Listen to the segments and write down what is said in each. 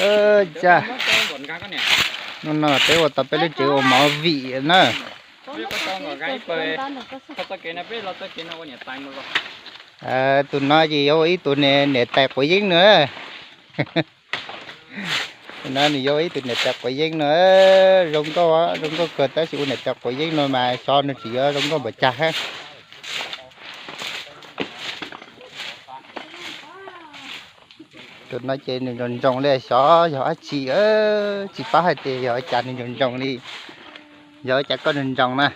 Ua cas, hnub no peb ua tau peb lub tsev ua mov vim na. Tus no ces yuav ua ib tug niam tais quav yeeb no. Tus no nws yuav ua ib tug niam tais quav yeeb no. Zoo nkauj, zoo nkauj kawg, tab sis ua niam tais quav yeeb no mas xyov nws tseem yuav zoo nkauj npaum cas hab. Tus no ces nws ntsoos ntsoos li xyov yog dab tsi, tsis paub hais tias yog cas nws ntsoos ntsoos li. Yog cas koj ntsoos ntsoos na?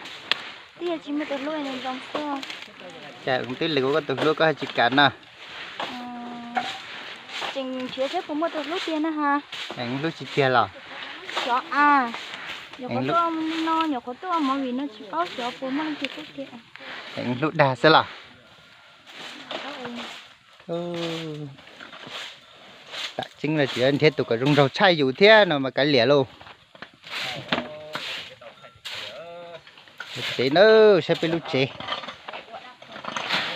Cas twb lwm ua koj tus hlub koj haj tsis kam no. Tseem nrhiav seb puas muaj tus hlub tiag na ha. Hlub tsis tiag los? Xyov a, nyuam qhuav tuaj li no, nyuam qhuav tuaj ua movie no tsis paub xyov puas muaj leej twg hlub tiag. Hlub dag xwb los? Tam tseeb los tsis nrhiav tus kom zoo nraug tshaj yus thiab no mas kav liam lauj. Lub tsev na, saib peb lub tsev.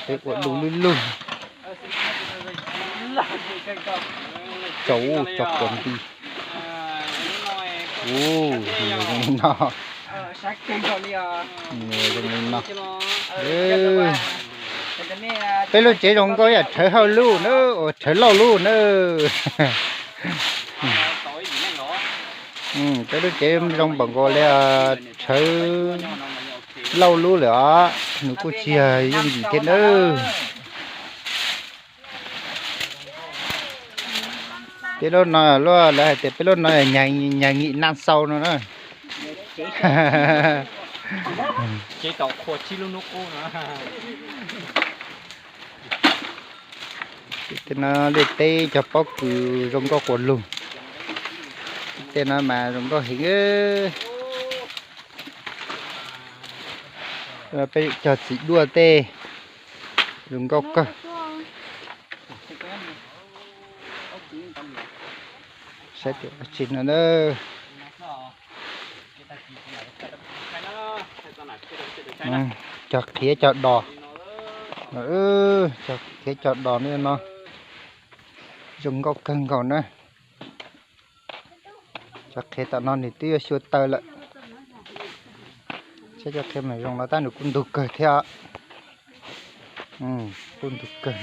Peb ua du lug lug. Tsaus tsaus quas nti. Ua zoo li no. Zoo li no. Peb lub tsev zoo nkauj yam Rhawv Hauj Lub na, uas Rhawv Lauj Lub na. Peb lub tsev zoo npaum nkaus li Rhawv Lauj Lub lawm os, nws kuj tsis yog yooj yim thiab nawb. Peb lub no luaj, lawv hais tias peb lub no nhà nghỉ năm sao no na. Tej no liaj teb cog pob kws zoo nkauj quas lug. Tej no mas zoo nkauj heev. Peb cog txiv duaj tej zoo nkauj kawg. Saib tias dab tsi no na. Cog qhiav cog dos, cog qhiav cog dos li no, zoo nkauj kawg nkaus na. Cov qhiav tom no nws twb yuav xyuas taw lawm. Saib cov qhiav mas zoo no tab nws kuj ntug kawg thiab. Kuj ntug kawg.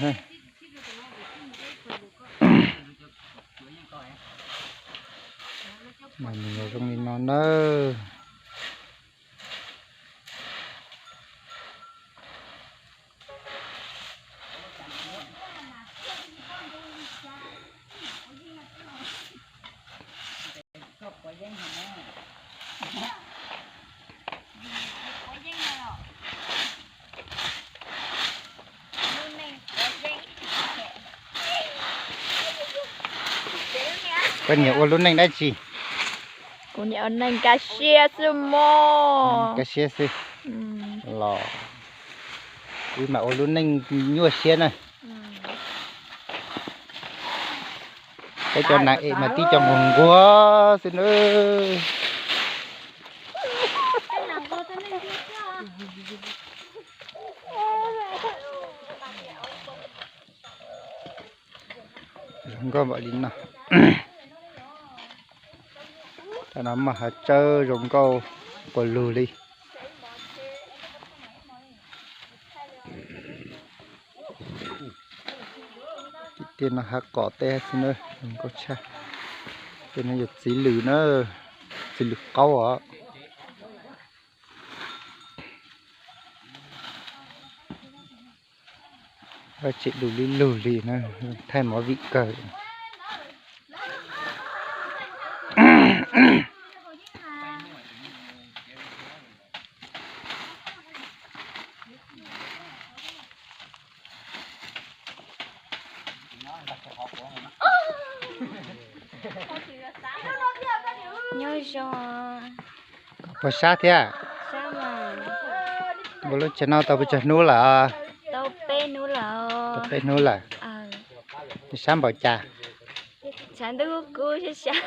Mas nws zoo li no nawb. Koj nyiam ua lub neej dab tsi? Kuv nyiam ua neej kaj siab xwb mog. Kaj siab xwb los? Kuv mas ua lub neej nyuaj siab na. Peb cov nas es mas tib co nquag nquag xwb na. Zoo nkauj npaum li no. Tam no mas hav tsawb zoo nkauj puas lug li. Tim tej no hav qom tej xwb na, zoo nkauj tshaj. Tej no yog txiv lws na, txiv lws qaub os. Tsev du lug lug li na, thaij movie kawg. Nyob zoo. Puas sab thiab? Ua lub tsev no tau pes tsawg hnub lawm? Tau peb hnub lawm. Tau peb hnub lawm. Sab npaum cas? Tshav ntuj kuj sab sab.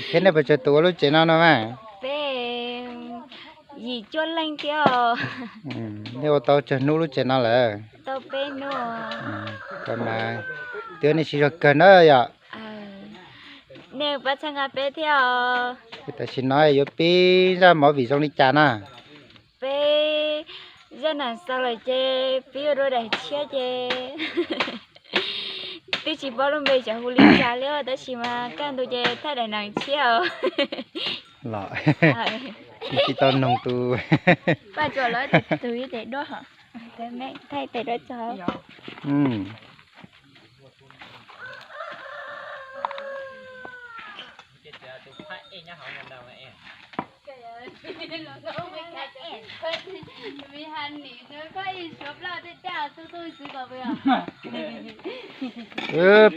Thiab nej puas tsawg tus ua lub tsev no no mas? Peb yim cuaj leej thiab. Nej ua tau tsawg hnub lub tsev no lawm? Tau peb hnub. Koj mas twb nej siv zog kawg na yom. Nej pab txhawb nqa peb thiab os. Tam sim no yuav pib zaj movie zoo li cas na? Peb zaj nam xaus lawm ces peb yuav dua daim tshiab ces twb tsis paub lub npe tsam hu li cas li tab sis mas kaj ntug ces thaij daim nam tshiab os. Los tsis tau noog tus. Paj tsuas los tus ib tes duab hos. Thaij tes duab tso.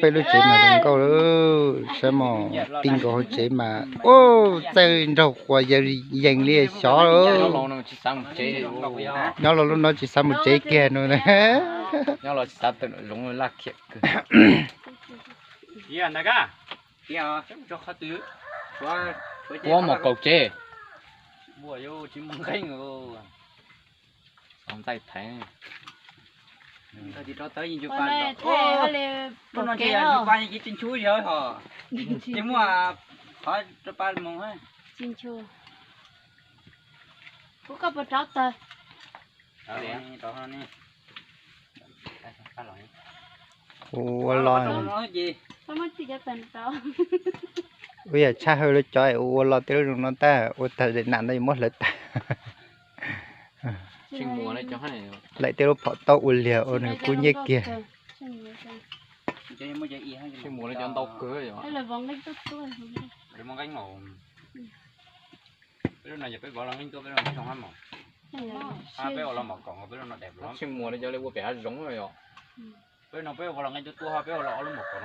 Peb lub tsev mas zoo nkauj lawm, saib mas ti nkaus hauv tsev mas ua txawj nraug quas yees li xyov lawm. Nyob los lub no tsis xav mus tsev kiag no. Puab mos kaus tsev. Ntxaij thaiv. Tsis rov tawb yeej ncu pa, tsis ncu, ces muaj qhov rau pa mus. Kuv koj puas rauv taws? Ua los, ua yam tshaj hawb lawv cov ua los tej lub zoo no tag, ua tag daim nam ntawd yuav muab hlawv tag. Laim tej lub phom tau ua liag ua nws kub nyiab kiag. Peb ua los mus kom peb ua los ob lub mos kom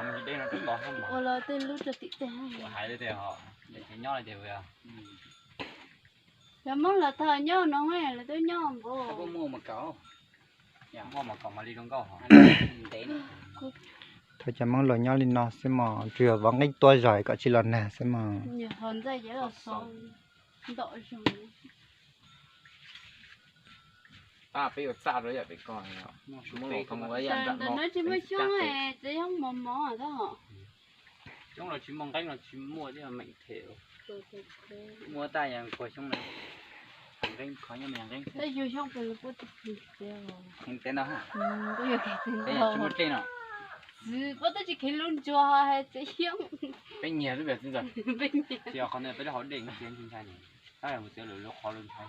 no, hais li tias nyob li tias cov Hmoob los thaum nyob no lawv twb nyob npaum. Thaum cov Hmoob los nyob li no xwb mos, tsuas yog vov nqeeb tuaj zog kom tsis los nag xwb mos. Peb yuav txaj rau yam pem ko, Hmoob los thoob ua yam nram no. Tsis muaj xyoob, tsev xyoob mos mos. Xyoob los tsis muaj, nqeeb los tsis muaj, tib meem them. Muaj taj yog kuag xyoob na. Nqeeb qhov nyob me nqeeb xwb. Tej xyoob pem los puab tib, tsis muaj dlej no. Txiv, puab twb tsis kheev lub ntsuag hais tsev xyoob. Peb nyiag xwb peb txiv ntxawm. Peb nyiag. Qhov ntawd peb lub hauv dej ntsia ntshai ntshai, tab mus txiav lwm lub qhov lub ntshai.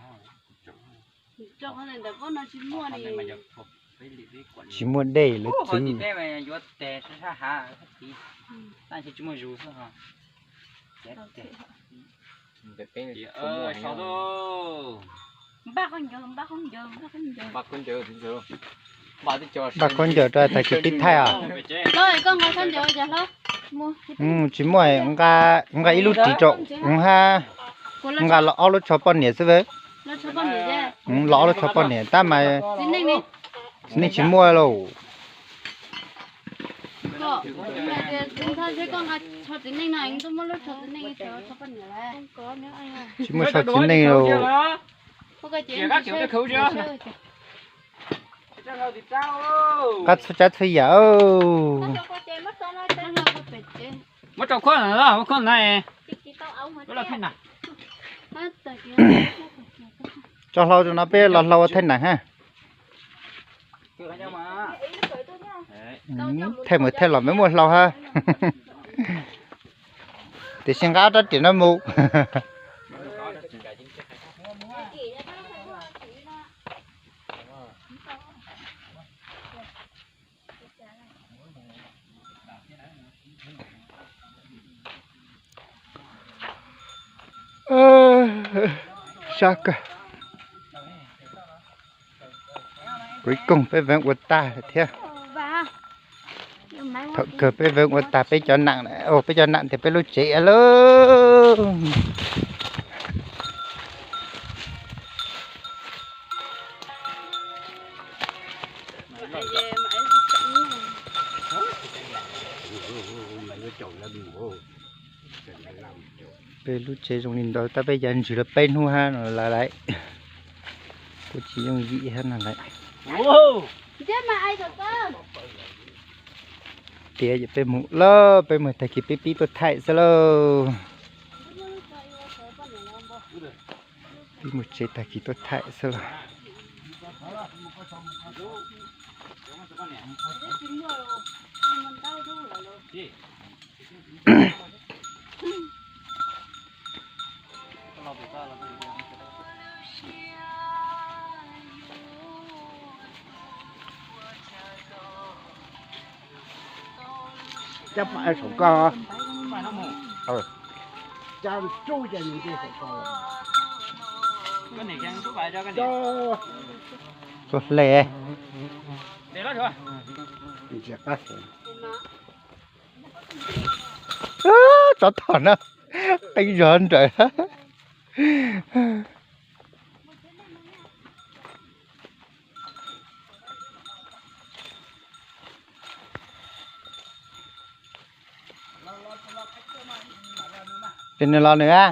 Tsis muaj dej lawv txwv. Yuav tes sab hav, tab sis tsis muaj zus xwb. Npaj khaub ncaws, npaj khaub ncaws, npaj khaub ncaws. Npaj khaub ncaws rau tag kis pib thaij os. Tsis muaj, nqa ib lub ris rau hab, nqa los ob lub tsho poj niam xwb. Los ob lub tsho poj niam tab mas txiv neej tsis muaj lauj. Tsis muaj tsho txiv neej lauj. Qab txhua tsav txhua yam. Muab rau khuab na, muab khuab na. Tso hlau rau no peb los hlau ua thaij nam hab. Thaij mus thaij los peb muaj hlau hab. Tiam sis nqa ob rab riam no mus. Sab kawg. Kuv ib koog peb veev ua tag lawm thiab. Thaum kawg peb veev ua tag peb cov nam, peb cov nam tias peb lub tsev lawm. Peb lub tsev zoo li ntawd tab peb cov ntsws los peb hnub hab no lawm lauj. Kuj tsis yooj yim hab no lawm. Tiav, peb mus lauj, peb mus tag kis peb pib tuaj thaij xwb lauj. Peb mus tsev tag kis tuaj thaij xwb lauj. Cab pam saum ko. Cab tsuj ces nws saum ko. Txua hle. Tsov thom na, qeeb zog nrawm. Ces nws los nws a.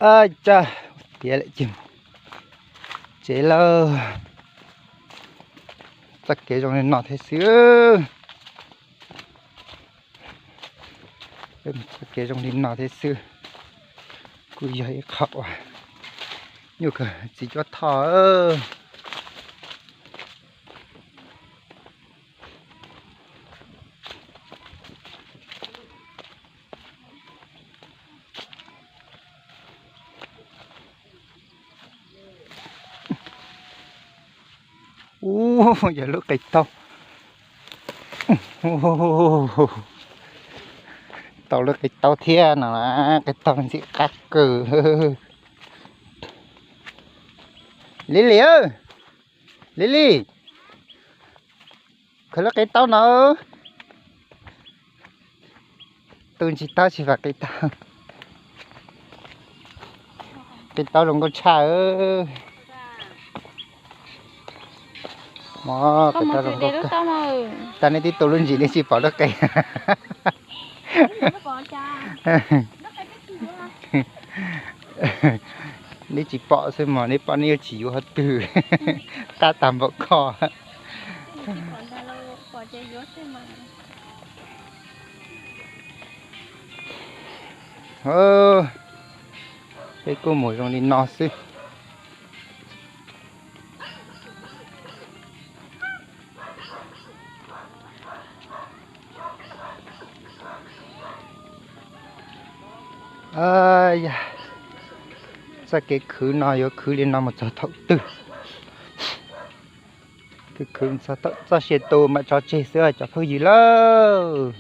Ab, tiav lawm ces tsev lawm. Txoj kev zoo li no thiab xwb. Txoj kev zoo li no thiab xwb. Kuj yog ib qho uas nyuaj kawg txiv cuab thoj. Ub, yog lub qe taub. Tau lub qe taub thiab no, qe taub ntxim qab kawg. Lili, Lili, khaws lub qe taub no. Tu ntsis taub tsis vam qe taub. Qe taub zoo nkauj tshaj. Mov, qe taub zoo nkauj. Cas nej tib tu lub ntsis nej tsis pom lub qe? Neb tsis pom xwb mog, neb pom neb yuav tsis yuav qhov twg. Qab tag npaum ko. Peb kuj mus zoo li no xwb. Yog txoj kev khwv no yuav khwv li no mus txog thaum twg? Khwv khwv txog thaum txoj sia tu mam tso tseg xwb cov phooj ywg lauj.